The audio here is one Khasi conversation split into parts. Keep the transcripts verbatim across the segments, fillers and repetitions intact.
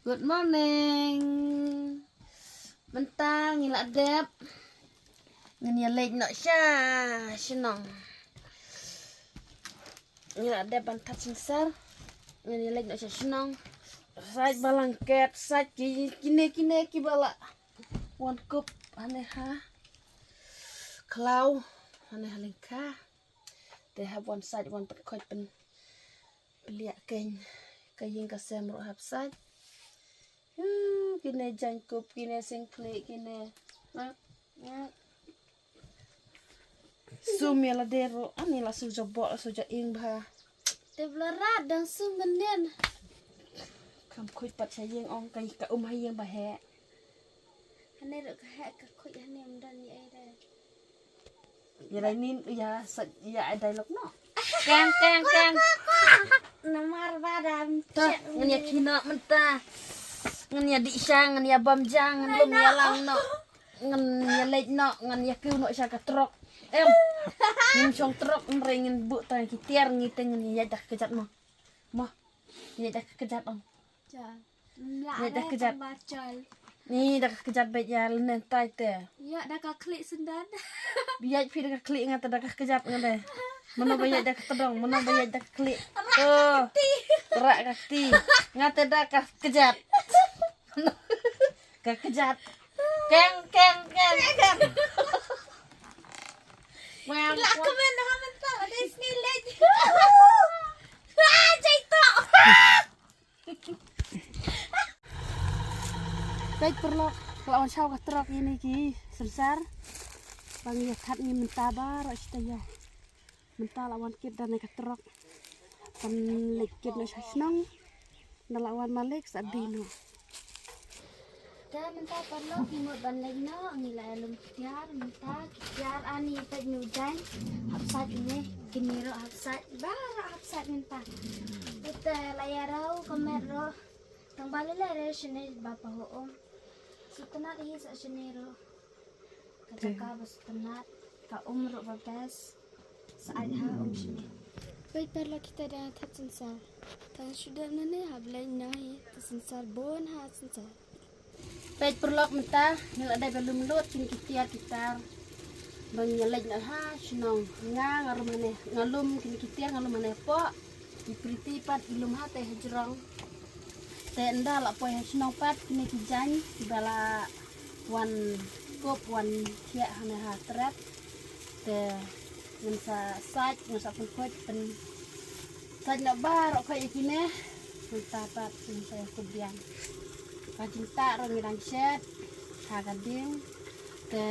Good morning. Mynta ngi la dep. Ngin ïa leit noh sha shnong. Ngi la dep ban thad synsar. Ngin ïa leit noh sha shnong. Sait ba la ngket, sait ki, kine, kine kiba la wan kup hangne ha khlaw, hangne ha lyngkha. Te hap wan sait, wan pynkhuid, pynpliah kein. Ka ïing ka sem ruh hap sait. Huh, kine jaiñkup, kine syngkhlieh, kine. Sum ïa lade ruh, ani la shu jaboh, la shu ja ing bha. Te ba la rat dang sum mynnin. Kham khuid pat sha ïing ong, ka, ka um ha ïing ba heh. Hangne ruh ka heh, ka khuid hangne, ym don ïa ei re. Ïa lai nin, ïa sa, ïa ai dialogue noh. Keng, keng, keng. Namar ba dang. Ta, ngan ïa kynnoh mynta. Ngan ïa dih sha, ngan ïa bam ja, ngan lum ïa lang noh. Ngan ïa leit noh, ngan ïa kiew noh sha ka trok. Em. Ngin shong trok, hynrei ngin buh tang ki tiar, ngi te ngan ïa ïaid da ka kjat mo. Mo. Ïa ïaid da ka kjat ong. Ïa ïaid da ka kjat. Ni da ka kjat beit ïa lynne tai te. Ïa da ka khlieh syndan. Ïaid phi da ka khlieh, nga te da ka kjat nga de. Mano ba ïaid da ka tdong, mano ba ïaid da ka khlieh. To. Rak ka kti. Nga te da ka kjat. Ka kjat. Keng, keng, keng, keng. Wow. La kmen ha mynta la dei sngi leit. Ah, jai to. Peit paralok, la wan shaw ka trok ïa kine ki synsar. Ba ngi ïa thad ngi mynta baroh shi taïew. Mynta la wan kit da ne ka trok. Ban leit kit noh sha shnong. Nda la wan malik sa dei noh. Te mynta paralok ngi mut ban leit noh, ngi la ïalum ki tiar, mynta ki tiar ani peit nu jaiñ. Hap sait ne, kine ruh hap sait, baroh hap sait mynta. Te la ïa rau ka met ruh. Tang ba lei lei re shane ba pahuh um. Sngewtynnat hi sa shane ruh. Ka jaka ba sngewtynnat, ka um ruh ba best. Sa ai ha um shane. Peit paralok, kita dang thad synsar. Tang shu dep nane hap leit noh hi, te synsar bun ha synsar. Peit paralok, mynta ngi la dep ïalum lut kine ki tiar ki tar. Ba ngi ïa leit noh ha shnong, nga nga lum hangne, nga lum kine ki tiar, nga lum hangne hapoh. I Priti pat i lum ha te hajrong. Te ynda la poi ha shnong pat kine ki jaiñ kiba la wan kup wan thiah hangne ha tret. Te ngan sa sait, ngan sa pynkhuid, pynsait noh baroh khoit ïa kine. Mynta pat ngan sa ïa kup biang. Ka jingtah ruh ngi dang shet ha ka ding. Te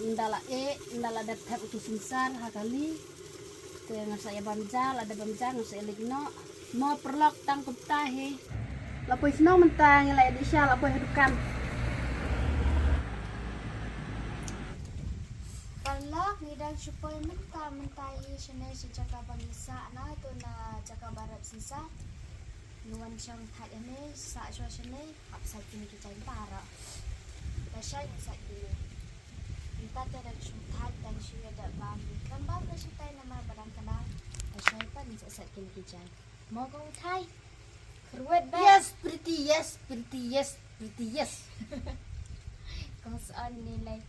ynda la eh, ynda la dep thep ki synsar ha kali. Te ngan sa ïa bam ja, la dep bam ja ngan sa ïa leit noh. Mo paralok, tang kumta hi. La poi shnong mynta, ngi la ïa dih sha, la poi ha dukan. Paralok, ngi dang shu poi mynta, mynta hi shane sha jaka ba ngi sah na, to na jaka ba rep synsar. Ngi wan shong thait hangne, sah shuwa shane. Hap sait kine ki jaiñ baroh. Lashai ngan sait kine. Mynta te dang shu thait, dang shu ïa dep bam. Khlem bam lashai tai namar ba dang kdar. Lashai pat ngan sa sait kine ki jaiñ. Mo kong Uthai. Kyrwet ba. Yes, Priti, yes, Priti, yes, Priti, yes. Kong Son ni lai.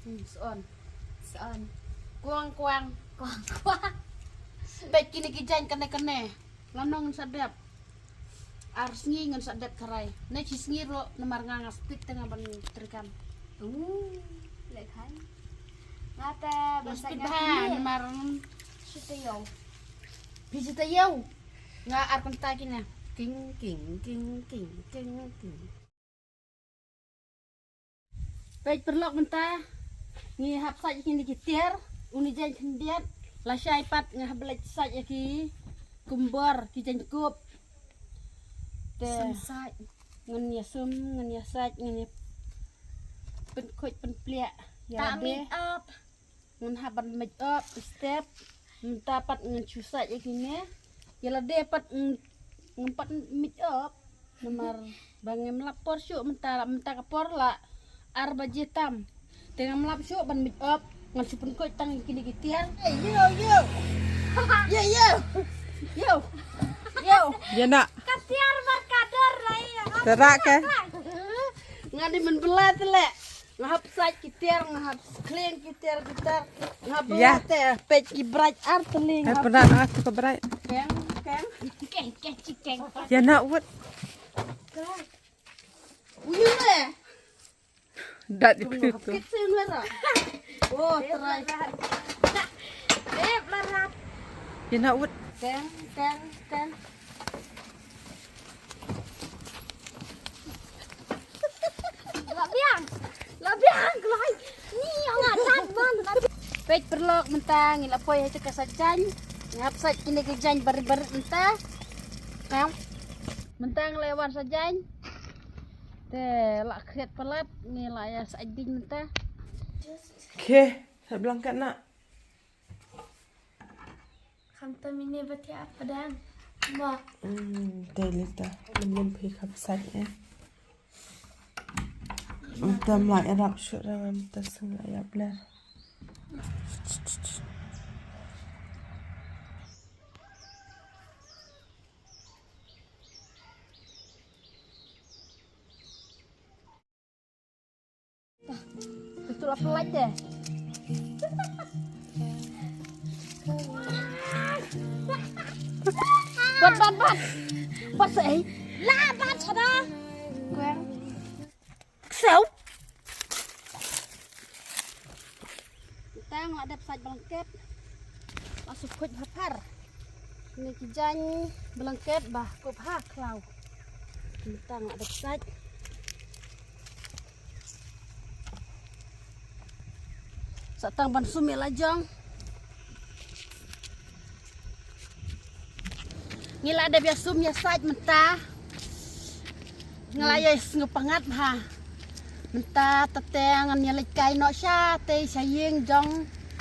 Hmm, Son. Son. Kwang, kwang. Kwang, kwang. Peit kine ki jaiñ kane kane. Lano ngan sa dep? Ar sngi ngan sa dep kharai. Ne shi sngi ruh namar nga nga speed te nga ban treikam. Uh, lehkai. Nga te ban sa speed bha namar shi taïew. Phi shi taïew. Nga ar kynta kine. King, king, king, king, king, king. Peit paralok mynta. Ngi hap sait ïa kine ki tiar, une jaiñ khyndiat, lashai pat nga hap leit sait ïa ki kumbor, ki jaiñkup. Te sum sait. Ngan ïa sum, ngan ïa sait, ngan ïa pynkhuid pynpliah. Ïa ta lade. Make up. Ngan hap ban make up step. Mynta pat ngan shu sait ïa kine. Ïa lade pat ng-, ngam pat make up. Namar ba ngam lap por shuh mynta, mynta ka por la ar baje tam. Te ngam lap shuh ban make up. Ngan shu pynkhuid tang ïa kine ki tiar. Hey, yo, yo. Yo, yo. Yo. Yo. Ïa na. Ka tiar bad ka dor Tara ka. Nga di men bela te le. Nga hap sait ki tiar, nga hap klieng ki tiar, ki tiar. Nga hap bela te peit ki brai ar te le. Nga hap pernah aku ke brai. Keng, keng. Keng, keng, cikeng. Ya nak wut. Uyu le. Dat di pitu. Kit sen wera. Oh, try. Eh, mlarat. Ya nak wut. Keng, keng, keng. La biang. La biang, kloi. Ni, ong atat ban. Peit paralok, mynta ngi la poi ha jaka sait jaiñ. Ngi hap sait kine ki jaiñ barit barit mynta. Mynta ngi la wan sait jaiñ. Te la khriat palat, ngi la ïa sait jaiñ mynta. Khe, sait blanket na. Khamtam ine ba thiah padang. Ba. Hmm, te lita. Mynnin phi kham sait eh. Mynta mla ïarap shuh rang mynta seng la ïap ler. Itu lah pelat deh. Bat, bat, bat. Bat seh. Lah, bat sada. Kuang. Ksau. Tang la dep sait blanket. La suk khuid bhaphar. Ni ki jaiñ blanket ba kup ha khlaw. Tang la dep sait. Sa tang ban sum ïa la jong. Ngi la dep ïa sum ïa sait mynta. Nga la ïa sngewpangat bha. Mynta tete ngan ïa leit kai noh sha te sha ïing jong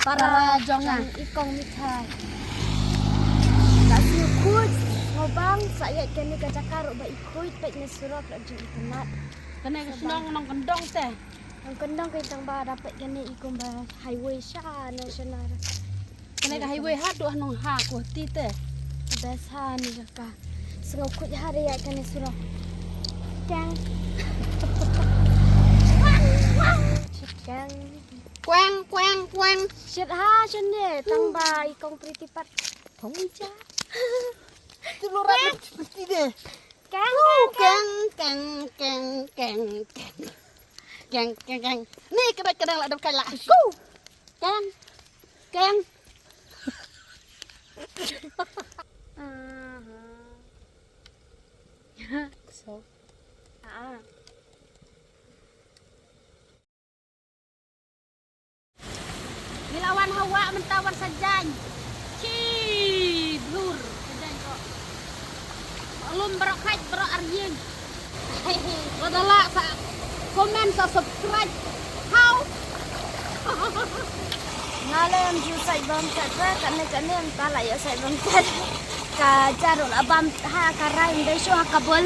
para jong nga. Jong i kong Mitha. Ka sngewkhuid sngewbang sa ïa kane ka jaka ruh ba i khuid peit ne surok la jong i kynat. Kane ka shnong nongkyndong te. Nongkyndong ka tang ba da peit kane i kum ba highway sha national. Kane ka highway ha tu ha nong ha ko ti te. Best ha ni ka. Sngewkhuid ha ri ïa kane surok. Keng. Keng. Kuang, kuang, kuang. Shit ha shane tang ba i kong Pretty pat. Thong ja. Tu lo rat ti de. Keng, keng, keng, keng, keng, keng. Keng, keng, keng. Ni ka dang la dam kai la. Ku. Keng. Keng. So. Ah. Ngi la wan hawa mynta wan sa jaiñ. Chi blur sa jaiñ ko. Lum baroh khat baroh ar ïing. Lada lah sa comment sa subscribe. How? Nga lem ju sait bam kat ba kat ne kat ne mynta la ïa sait bam kat. Ka jaru la bam ha ka rai ndai shu ha ka bol.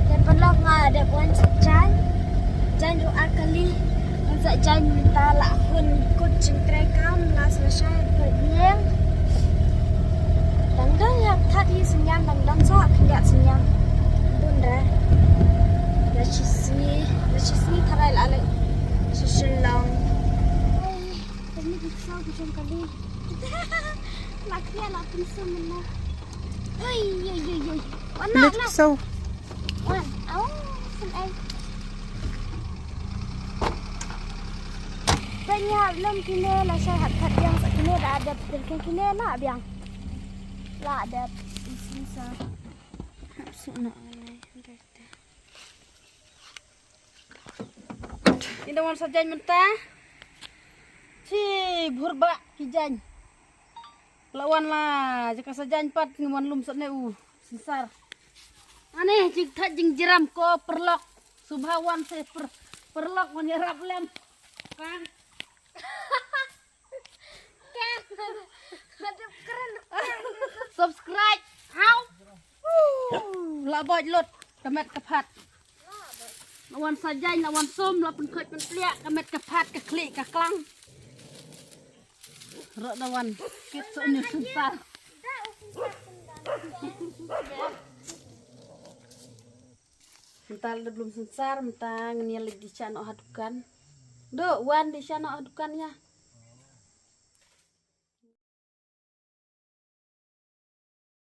Te paralok nga dep wan sa jaiñ, jaiñ ruh ar kali. Wan sa jaiñ mynta la hun kut jingtrei kam la sa shai pyrñiang. Dang dang ïa that hi synñiang dang dang sa khyndiat synñiang. Bun re. La shi sngi, la shi sngi tharai la leh sha Shillong. Ai, tang ni ki ksaw ki jong kali. La khia la pynsum mynno. Oi, oi, oi, oi. Wan na, wan na. Wan. Au, sum ai. Pynïap lem kine la shai hap that biang sa kine da dep dep kine la biang. La dep isin sa. Hap suk na alai. Ngi da wan sa jaiñ mynta. Chi bhur ba ki jaiñ. La wan la jaka sa jaiñ pat ngi wan lum sat ne u synsar. Ane jingthat jingjiram ko paralok. Subha wan se par-, paralok wan ïarap lem. Kang. Kang. Subscribe. How? La boj lut ka met ka phat. La wan sa jaiñ, la wan sum, la pynkhuid pynpliah ka met ka phad ka khlieh ka klang. Ruh da wan kit suk uni u synsar. Mynta la da blum synsar, mynta ngin ïa leit dih shah noh ha dukan. Duh, wan dih shah noh ha dukan ïa.